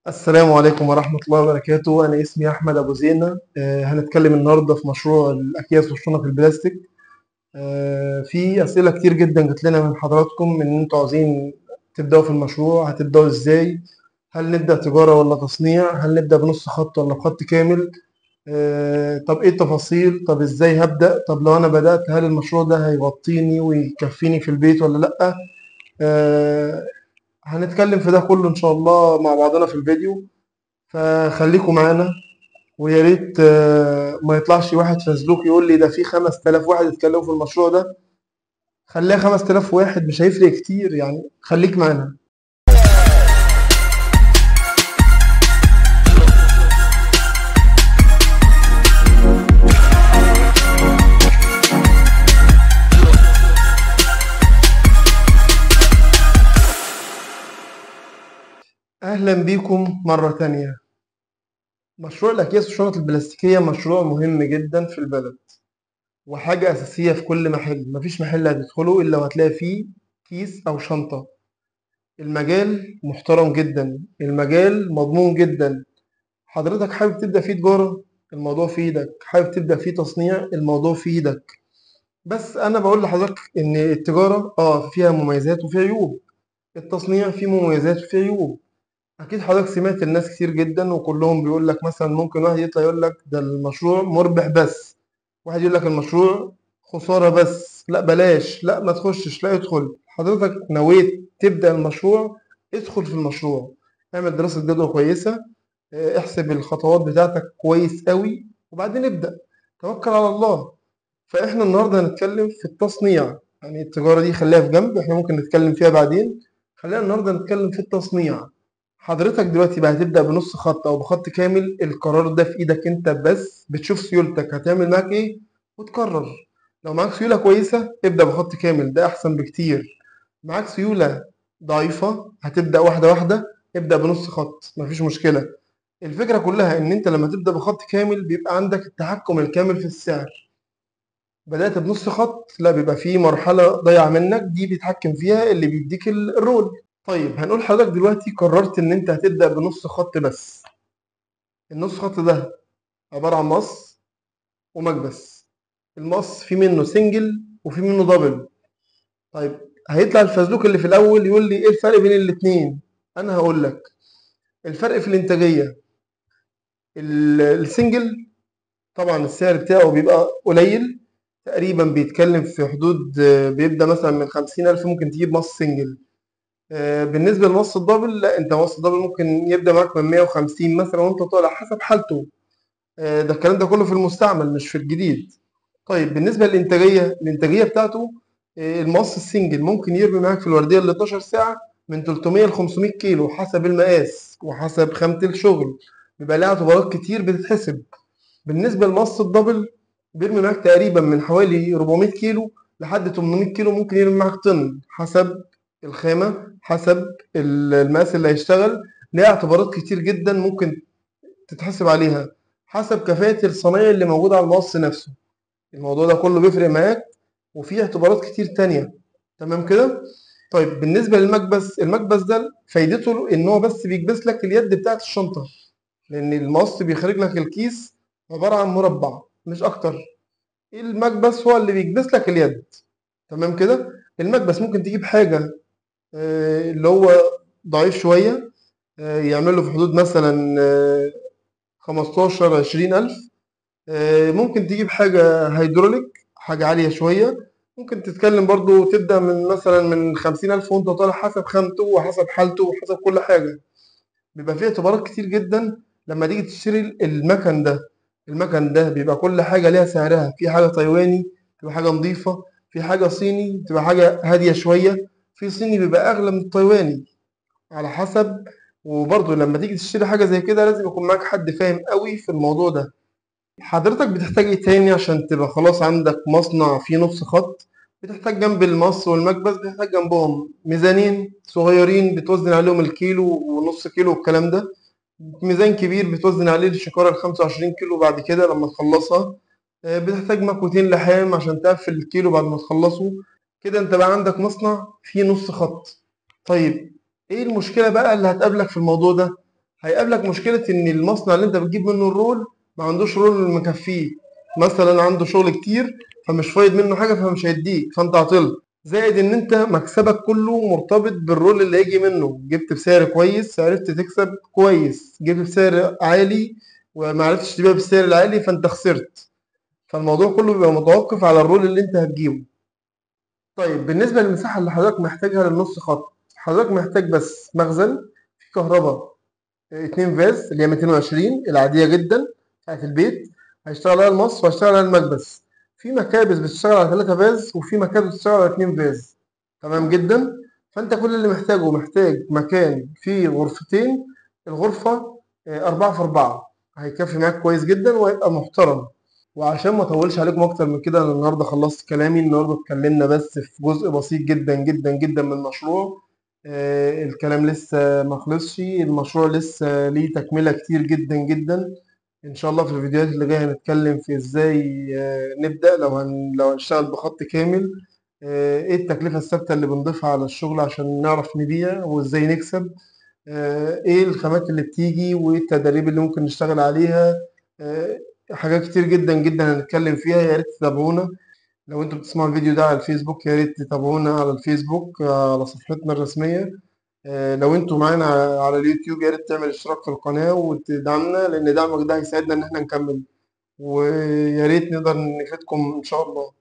السلام عليكم ورحمة الله وبركاته. أنا اسمي أحمد أبو زينة. هنتكلم النهاردة في مشروع الأكياس والشنط البلاستيك. في أسئلة كتير جدا جات لنا من حضراتكم إن أنتوا عاوزين تبدأوا في المشروع، هتبدأوا إزاي؟ هل نبدأ تجارة ولا تصنيع؟ هل نبدأ بنص خط ولا بخط كامل؟ طب إيه التفاصيل؟ طب إزاي هبدأ؟ طب لو أنا بدأت هل المشروع ده هيغطيني ويكفيني في البيت ولا لأ؟ هنتكلم في ده كله ان شاء الله مع بعضنا في الفيديو، فخليكم معانا. ويا ريت ما يطلعش واحد فزلوك يقول لي ده في 5000 واحد اتكلموا في المشروع ده. خليها 5000 واحد مش هيفرق كتير يعني، خليك معانا. اهلا بيكم مرة تانية. مشروع الاكياس والشنط البلاستيكية مشروع مهم جدا في البلد، وحاجة اساسية في كل محل. مفيش محل هتدخله الا وهتلاقي فيه كيس او شنطة. المجال محترم جدا، المجال مضمون جدا. حضرتك حابب تبدأ فيه تجارة، الموضوع في ايدك. حابب تبدأ فيه تصنيع، الموضوع في ايدك. بس انا بقول لحضرتك ان التجارة فيها مميزات وفيها عيوب، التصنيع فيه مميزات وفيه عيوب. اكيد حضرتك سمعت الناس كتير جدا وكلهم بيقول لك مثلا، ممكن واحد يطلع يقول لك ده المشروع مربح بس، واحد يقول لك المشروع خسارة بس، لا بلاش، لا ما تخشش، لا ادخل. حضرتك نويت تبدأ المشروع، ادخل في المشروع، اعمل دراسة جدوى كويسة، احسب الخطوات بتاعتك كويس قوي، وبعدين ابدأ، توكل على الله. فاحنا النهارده هنتكلم في التصنيع، يعني التجارة دي خليها في جنب، احنا ممكن نتكلم فيها بعدين. خلينا النهارده نتكلم في التصنيع. حضرتك دلوقتي بقى هتبدأ بنص خط او بخط كامل، القرار ده في ايدك انت بس، بتشوف سيولتك هتعمل معاك ايه وتقرر. لو معاك سيولة كويسة ابدأ بخط كامل، ده احسن بكتير. معاك سيولة ضعيفة هتبدأ واحدة واحدة، ابدأ بنص خط، مفيش مشكلة. الفكرة كلها ان انت لما تبدأ بخط كامل بيبقى عندك التحكم الكامل في السعر. بدأت بنص خط لا، بيبقى فيه مرحلة ضايعة منك، دي بيتحكم فيها اللي بيديك الرول. طيب هنقول حضرتك دلوقتي قررت ان انت هتبدأ بنص خط بس. النص خط ده عبارة عن مقص ومكبس. المقص في منه single وفي منه double. طيب هيطلع الفزلوك اللي في الاول يقول لي ايه الفرق بين الاتنين؟ انا هقول لك الفرق في الانتاجية. ال single طبعا السعر بتاعه بيبقى قليل، تقريبا بيتكلم في حدود، بيبدأ مثلا من 50,000 ممكن تجيب مقص single. بالنسبة لمقص ال double لا، انت مقص ال double ممكن يبدا معاك من 150 مثلا وانت طالع حسب حالته. ده الكلام ده كله في المستعمل مش في الجديد. طيب بالنسبة للانتاجيه، الانتاجية بتاعته المقص ال single ممكن يرمي معاك في الوردية ال 12 ساعة من 300 ل 500 كيلو حسب المقاس وحسب خامة الشغل، بيبقى لها اعتبارات كتير بتتحسب. بالنسبة لمقص ال double بيرمي معاك تقريبا من حوالي 400 كيلو لحد 800 كيلو، ممكن يرمي معاك طن حسب الخامة حسب المقاس اللي هيشتغل. ليها اعتبارات كتير جدا ممكن تتحسب عليها حسب كفاءة الصنايعي اللي موجود على المقص نفسه. الموضوع ده كله بيفرق معاك وفي اعتبارات كتير تانية. تمام كده؟ طيب بالنسبة للمكبس، المكبس ده فايدته ان هو بس بيكبس لك اليد بتاعت الشنطة، لان المقص بيخرج لك الكيس عبارة عن مربع مش اكتر. المكبس هو اللي بيكبس لك اليد. تمام كده؟ المكبس ممكن تجيب حاجة اللي هو ضعيف شوية، يعمل له في حدود مثلا 15 20 ألف. ممكن تجيب حاجة هيدروليك، حاجة عالية شوية، ممكن تتكلم برضو تبدأ من مثلا من 50 ألف وانت طالع حسب خامته وحسب حالته وحسب كل حاجة. بيبقى فيه اعتبارات كتير جدا لما تيجي تشتري المكن ده. المكن ده بيبقى كل حاجة ليها سعرها، في حاجة تايواني تبقى حاجة نظيفة، في حاجة صيني تبقى حاجة هادية شوية، في صيني بيبقى اغلى من التايواني على حسب. وبرضه لما تيجي تشتري حاجة زي كده لازم يكون معاك حد فاهم قوي في الموضوع ده. حضرتك بتحتاج ايه تاني عشان تبقى خلاص عندك مصنع فيه نص خط؟ بتحتاج جنب المقص والمكبس بتحتاج جنبهم ميزانين صغيرين بتوزن عليهم الكيلو ونص كيلو والكلام ده، ميزان كبير بتوزن عليه الشكاره ال 25 كيلو بعد كده لما تخلصها، بتحتاج مكوتين لحام عشان تقفل الكيلو بعد ما تخلصه. كده انت بقى عندك مصنع فيه نص خط. طيب ايه المشكلة بقى اللي هتقابلك في الموضوع ده؟ هيقابلك مشكلة ان المصنع اللي انت بتجيب منه ال roll ما عندوش roll مكفيه، مثلا عنده شغل كتير فمش فايد منه حاجة فمش هيديك، فانت عطلت. زائد ان انت مكسبك كله مرتبط بال roll اللي هيجي منه، جبت بسعر كويس عرفت تكسب كويس، جبت بسعر عالي وما عرفتش تبيع بالسعر العالي فانت خسرت. فالموضوع كله بيبقى متوقف على ال roll اللي انت هتجيبه. طيب بالنسبة للمساحة اللي حضرتك محتاجها للنص خط، حضرتك محتاج بس مخزن في كهرباء 2 فاز اللي هي 220 العادية جدا بتاعت البيت، هيشتغل عليها المص وهيشتغل عليها المكبس. في مكابس بتشتغل على 3 فاز وفي مكابس بتشتغل على 2 فاز، تمام جدا. فانت كل اللي محتاجه، محتاج مكان فيه غرفتين، الغرفة 4 في 4 هيكفي معاك كويس جدا وهيبقى محترم. وعشان ما اطولش عليكم اكتر من كده، انا النهارده خلصت كلامي. النهارده اتكلمنا بس في جزء بسيط جدا جدا جدا من المشروع، الكلام لسه ما خلصش، المشروع لسه ليه تكملة كتير جدا جدا. ان شاء الله في الفيديوهات اللي جاية هنتكلم في ازاي نبدأ لو هنشتغل بخط كامل، ايه التكلفة الثابتة اللي بنضيفها على الشغل عشان نعرف نبيع وازاي نكسب، ايه الخامات اللي بتيجي وايه التدريب اللي ممكن نشتغل عليها، حاجات كتير جدا جدا هنتكلم فيها. يا ريت تتابعونا. لو انتوا بتسمعوا الفيديو ده على الفيسبوك يا ريت تتابعونا على الفيسبوك، على صفحتنا الرسمية. لو انتوا معانا على اليوتيوب يا ريت تعمل اشتراك في القناة وتدعمنا، لان دعمك ده هيساعدنا ان احنا نكمل، ويا ريت نقدر نفيدكم ان شاء الله.